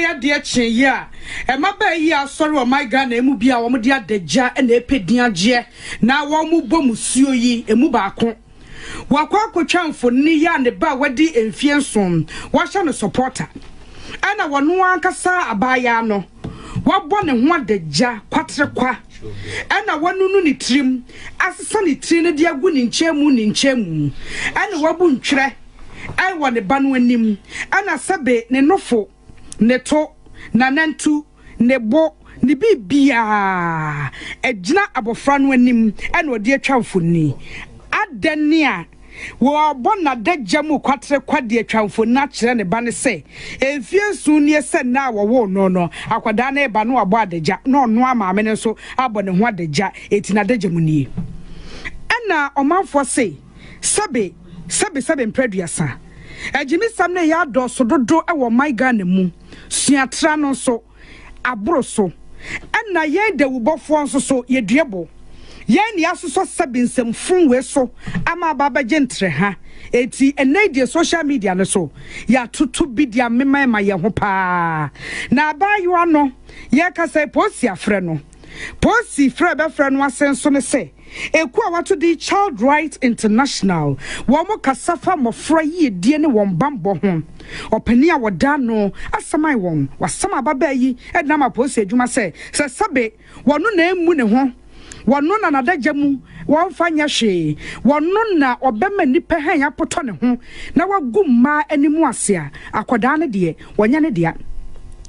yi adeɛ kyeeɛ a, mmabaa yi asɔre ɔman Ghana mu bi a wɔde adagya na ɛpɛ din agyeɛ na wɔbɔ musuo yi, emu baako. Wakɔ akɔtwa mfonini yi a ne ba a wadi mfeɛ nson, wahyɛ no sɔpɔta. Ɛna wɔno ankasa abaayaa no, wabɔ ne ho adagya kwaterekwa. Ɛna wanunu ne tirim, asesa ne tiri no de agu ne nkyɛn mu ne nkyɛn mu. Ɛna wabu ntwerɛ wɔ ne ba no anim. Ɛna sɛbe ne nofo, ne to, n'anantu, ne bo, ne biribiara gyina abɔfra no anim na ɔde atwa mfoni. Adɛn ne a wɔbɔ n'adagya mu kwaterekwa de atwa mfoni akyerɛ ne ba no sɛ mfeɛ nson nie sɛ nna a wɔwoo no no, akwadaa no reba na wabɔ adagya na ɔno ara maame no nso abɔ ne ho adagya, enti n'adagya mu nie. Ɛna ɔmanfoɔ se, sɛbe, sɛbe, sɛbe mprɛ aduasa. Agyimisɛm no reyɛ adɔɔso dodo wɔ ɔman Ghana mu. Suatra no nso, aboro so. Ɛna yɛn dawubɔfoɔ nso so, yɛdua bo. Yɛn na yɛasosɔ sɛbe nsɛmfuu wei so ama aba abɛgye ntrɛha. Enti ɛnnɛ yi deɛ social media no so, yɛatoto bi de amema ɛma yɛn ho paa. Na abaayewa no, yɛrekasa yi, polisi afrɛ no. Polisi frɛ a ɛbɛfrɛ no ase nso ne sɛ, Ekuo a wɔato din Child Rights International, wɔn kasa fa mmɔfra yiedie ne wɔn bammɔ ho. Ɔpanin a wɔda ano asaman wɔn, wasam ababaa yi de no ama apolisi adwuma sɛ, sɛ sɛbe wɔno na ɛmmu ne ho, wɔno na n'adagya mu wɔmfa nyɛ hwee, wɔno na ɔbɛma nnipa hann apotɔ ne ho na wagu mmaa anim ase a, akwadaa no deɛ, wɔnyɛ ne dea.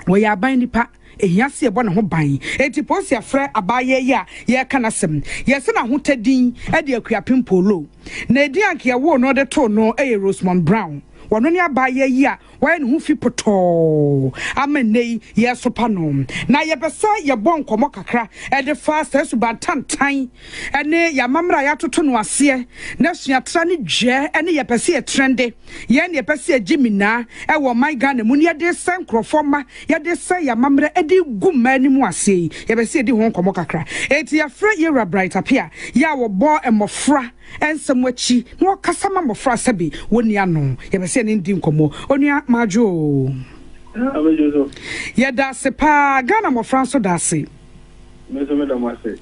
Wɔyɛ aban nipa. Ehia sɛ yɛbɔ ne ho ban. Enti polisi afrɛ abaayewa yi a yɛreka n'asɛm. Yɛse n'ahotɛ din de Akuapem Polo. Na edin a anka yɛwoo no de too no yɛ Rosemond Brown. Ɔno ne abaayewa yi a wayɛ ne ho fi potɔɔ ama nnɛ yi yɛresopa no. Na yɛpɛ sɛ yɛbɔ nkɔmmɔ kakra de fa saa suban tantan ne yɛn amammerɛ a yɛatoto no aseɛ na suatra ne dwɛ ne yɛpɛ sɛ yɛtrɛnde yɛn ne yɛpɛ sɛ yɛgye minaa wɔ ɔman Ghana mu ne yɛde sɛ nkurɔfoɔ mma yɛde sɛ yɛn amammerɛ de gu mmaa anim aseɛ yi, yɛpɛ sɛ yɛdi ho nkɔmmɔ kakra. Enti yɛafrɛ Yɛwura Bright Appiah yɛ a wɔbɔ mmɔfra nsɛm akyi na wɔkasa ma mmɔfra sɛbe wɔnni ano. Yɛpɛ sɛ yɛne no di nkɔmmɔ. Onua Madwo oo. Medwo so. Yɛda ase paa. Ghana mmɔfra nso da ase. Me nso meda mo ase.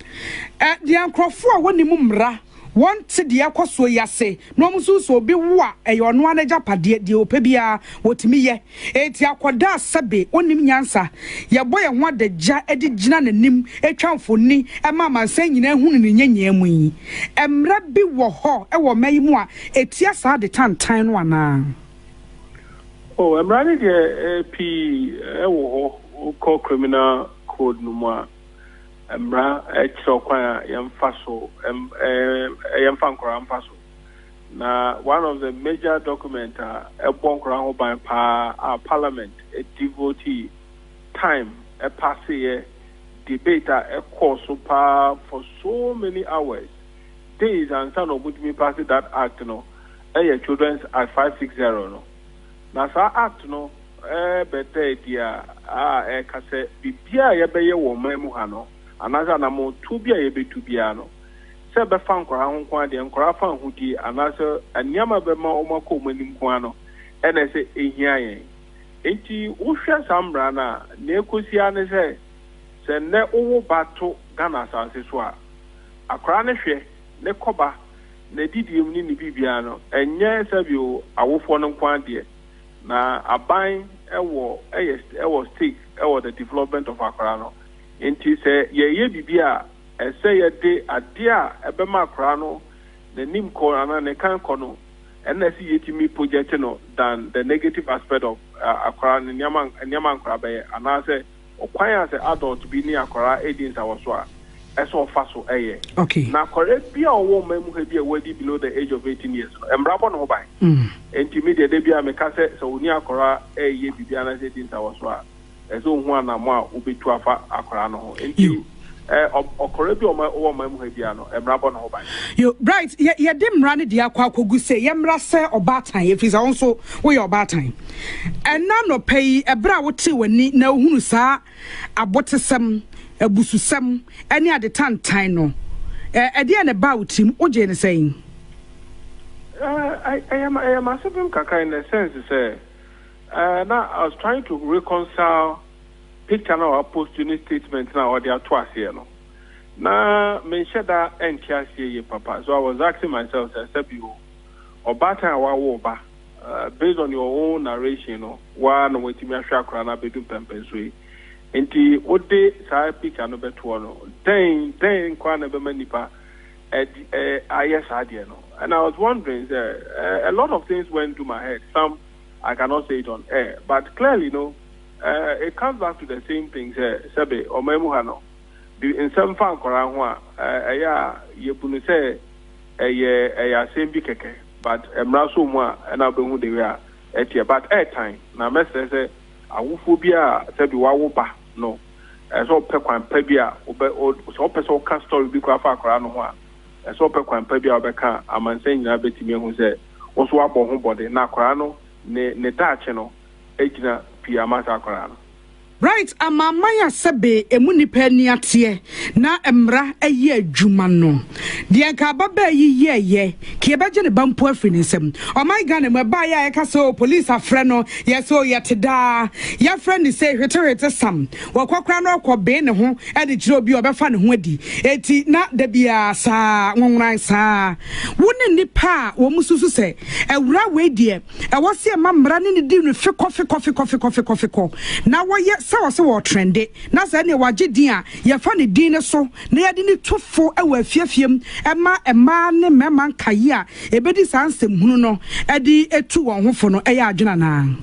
Ɛ, deɛ nkurɔfoɔ a wɔnnim mmara Wɔnte deɛ ɛrekɔ soɔ yi ase, na wɔn nso sɛ obi wo a, ɛyɛ ɔno ara n'agyapadeɛ, deɛ ɔpɛ biara, wɔtumi yɛ. Enti akwadaa a sɛbe ɔnnim nyansa, yɛbɔ yɛn ho adagya de gyina n'anim twa mfoni ma amansan nyinaa hunu ne nyɛnyɛɛ mu yi, mmara bi wɔ hɔ wɔ ɔman yi mu a ɛtia saa ade tantan no anaa? Oh, mmara no deɛ pii wɔ hɔ. Wokɔ Criminal Code no mu a, Mmara kyerɛ ɔkwan a yɛmfa so yɛmfa nkwadaa mfa so. Na one of the major document a ɛbɔ nkwadaa ho ban paa a parliament devote time ɛpaseeɛ debate a ɛkɔɔ so paa for so many hours, days ansa na wɔtumi paase that act no ɛyɛ Children's Act 560 no. Na saa act no bɛda adi a a ɛka sɛ biribiara a yɛbɛyɛ wɔ ɔman mu ha no, anaasɛ anammɔntuo bi a yɛbɛtu biara no, sɛ ɛbɛfa nkwadaa ho nko ara deɛ, nkwadaa fa ahodie anaasɛ nneɛma a ɛbɛma wɔakɔ wɔn anim nko ara no na ɛsɛ ɛhia yɛn. Enti wohwɛ saa mmara no a, nea ɛkɔsi ara ne sɛ, sɛ nnɛ wowo ba to Ghana asase so a, akwadaa no hwɛ ne kɔba, n'adidie mu ne ne biribiara no, ɛnyɛ sɛbio awofoɔ no nko ara deɛ. Na aban wɔ yɛ wɔ stake wɔ the development of akwadaa no. Nti sɛ yɛyɛ biribi a, ɛsɛ yɛde adeɛ a ɛbɛma akwadaa no n'anim kɔ anaa ne kan kɔ no, ɛna ɛsɛ yɛtumi project no than the negative aspect of akwadaa no nneɛma nneɛma nkwadaa bɛyɛ anaasɛ ɔkwan a sɛ adult bi ne akwadaa redi nsawɔso a, ɛsɛ ɔfa so yɛ. Okay. Na akwadaa bi a ɔwɔ ɔman mu ha bi a wadi below the age of 18 years no, mmara bɔ ne ho ban. Enti me deɛ da biara meka sɛ, sɛ wo ne akwadaa reyɛ biribi anaasɛ redi nsawɔso a, ɛsɛ sɛ ohu anammɔn a wobetu afa akwadaa no ho. Enti ɔkwadaa bi a ɔwɔ ɔman mu ha biara no, mmara bɔ ne ho ban. Yo, Bright, yɛ, yɛde mmara no deɛ akɔ akɔgu sɛ yɛmmra sɛ ɔbaatan, ɛfiri sɛ wo nso woyɛ ɔbaatan. Ɛnnɛ anɔpa yi, ɛberɛ a wotee w'ani na wohunu saa abotesɛm, abususɛm, ne ade tantan no, ɛ, ɛdeɛn na ɛbaa wo tirim? Wogyee no sɛn? Ɛyɛ, ɛyɛ m'asɛm kakra in the sense sɛ. Na I was trying to reconcile picture na wapost ne statement na ɔde ato aseɛ no, na menhyɛ da nte aseɛ yie papa. So I was asking myself sɛ, sɛbi o, ɔbaatan a wawo ba, based on your own narration no, waa na watumi ahwɛ akwaraa no abɛdu mpɛmpɛnso yi, nti wode saa picture no bɛtoɔ no, dɛn dɛn nkwa na ɛbɛma nipa ɛdi ayɛ saa deɛ no? And I was wondering sɛ a lot of things went through my head. Some I cannot say it on air, but clearly no, it comes back to the same thing sɛ, sɛbe, ɔman mu ha no bi nsɛm fa nkɔraa ho a, ɛyɛ a yɛbu no sɛ ɛyɛ asɛm bi kɛkɛ, but mmara so mu a ɛna wobɛhu de wei a ɛteɛ, but ɛɛtan na mɛsrɛ sɛ awofoɔ bi a, sɛbi, wawo ba no, ɛsɛ ɔpɛ kwan pa bi a wobɛ sɛ wopɛ sɛ woka story bi koraa fa akɔraa no ho a, ɛsɛ ɔpɛ kwan pa bi a wobɛka amansan nyinaa bɛtumi ahu sɛ wo nso woabɔ ho bɔde na akɔraa no ne daakye no gyina pii ama saa akɔraa no. Right, amaaman a sɛbe emu nipa ani ateɛ na mmara ɛyɛ adwuma no deɛ, nka ababaa yi yɛɛyɛ ka yɛbɛgye ne ba mpo afiri ne nsam. Ɔman Ghana mu ɛbaeɛ a yɛka sɛ o, police afrɛ no, yɛ sɛ o, yɛte daa yɛfrɛ ne sɛ hwetehwete sam wɔkɔ koraa na ɔkɔ bee ne ho ɛde kyerɛ obi a ɔbɛfa ne ho adi. Eti na da biara saa nwonworan saa. Wo ne nipa a wɔn susu sɛ awura wei deɛ, ɛwɔ sɛ ɛma mmara ne ne di no fekɔ fekɔ fekɔ fekɔ fekɔ fekɔ na wɔyɛ sɛ wɔ sɛ wɔtrende na sɛ ɛneɛ wagye din a yɛfa ne din ne so na yɛde ne to fo wɔ afiefiem, ɛma mmaa ne mmarima nkae a ebedi saa nsɛmhunu no ɛde etu wɔn ho fo no, ɛyɛ adwene anaa?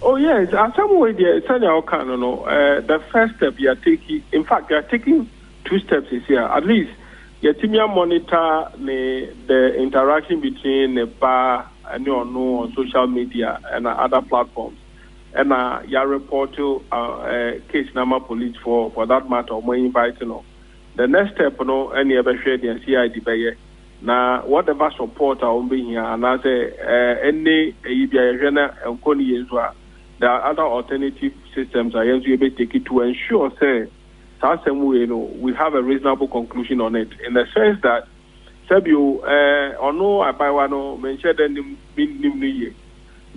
Oh yes, asɛm wei deɛ, sɛnea ɔka no, the first step you are taking, in fact, you are taking two steps is here. At least yɛtumi monitor ne the interaction between ne ba ne ɔno on social media and other platforms. Ɛna yɛ report case na ma police for that matter, ɔmo invite no. The next step no, ɛne ɛbɛhwɛ deɛ CID bɛyɛ na whatever support a wɔn bɛhia anaasɛ ɛne ɛyi bi a yɛhwɛ na ɛnkɔ ne yie nso a, there are other alternative systems a yɛn nso yɛbɛ take it to ensure sɛ saa asɛm wei no, we have a reasonable conclusion on it, in the sense that sɛbio ɔno abayewa no, menhyɛ dɛ nim nim no yie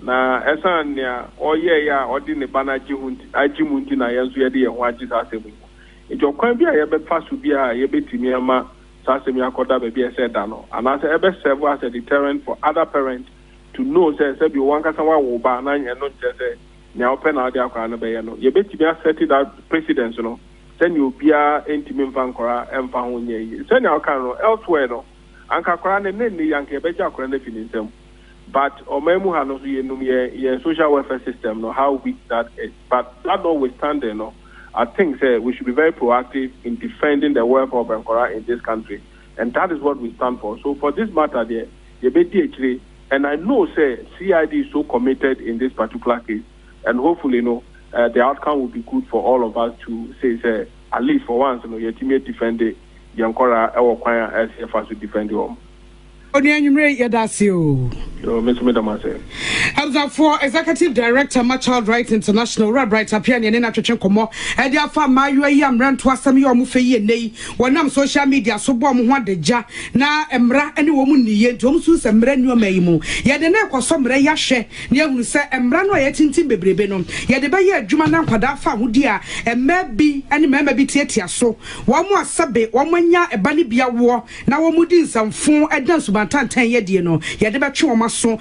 na ɛsan nea ɔyɛɛ a ɔde ne ba no agye ho nti, agye mu nti na yɛn nso yɛde yɛn ho agye saa asɛm yi mu. Nti ɔkwan bi a yɛbɛfa so bi a yɛbɛtumi ama saa asɛm yi akɔda baabi a ɛsɛ da no, anaasɛ ɛbɛ serve as a deterrent for other parents to know sɛ, sɛbi, wɔn ankasa wawo ba na ɛno nkyerɛ sɛ nea ɔpɛ na ɔde akwaraa no bɛyɛ no, yɛbɛtumi asɛte that precedence no sɛnea obiara ntumi mfa nkɔra ɛmfa ho nyɛ yie. Sɛnea ɔka no, elsewhere no, anka akwaraa no ne ne yanka yɛbɛgye akwaraa no afi ne nsam, but ɔman mu ha no nso, yɛnum yɛn social welfare system no, how weak that is. But that notwithstanding no, I think sɛ we should be very proactive in defending the welfare of nkɔra in this country, and that is what we stand for. So for this matter deɛ, yɛbɛdi akyire, and I know sɛ CID is so committed in this particular case, and hopefully no, the outcome will be good for all of us to say sɛ at least for once no, yɛtumi defend yɛn nkɔra ɛwɔ kwan a ɛsɛ yɛfa so defend wɔn. Onua, anwummerɛ, yɛda ase o. Yo, me nso meda mo ase. Abusuafoɔ, Executive Director ma Child Right International, Owura Bright Appiah, ne ɛne no atwetwe nkɔmmɔ ɛde afa mmaayewa yi a mmeranto asɛm yɛ ɔmo fɛ yie nnɛ yi, wɔnam social media so bɔ ɔmo ho adagya na mmara ne wɔn nniyɛ, nti wɔn nso sɛ mmara nneɛma yi mu yɛde ne kɔsɔ mmara yi ahwɛ na yɛhunu sɛ mmara no a yɛtintim bebrebe no, yɛde bɛyɛ adwuma na nkwadaa fa ahodie a mmaa bi ne mmarima bi tiatia so wɔn mo asɛbe wɔn anya ɛba ne bi awoɔ na wɔn di nsɛmfo ɛda nsubantantan yɛdie no, yɛde bɛtwe wɔn aso.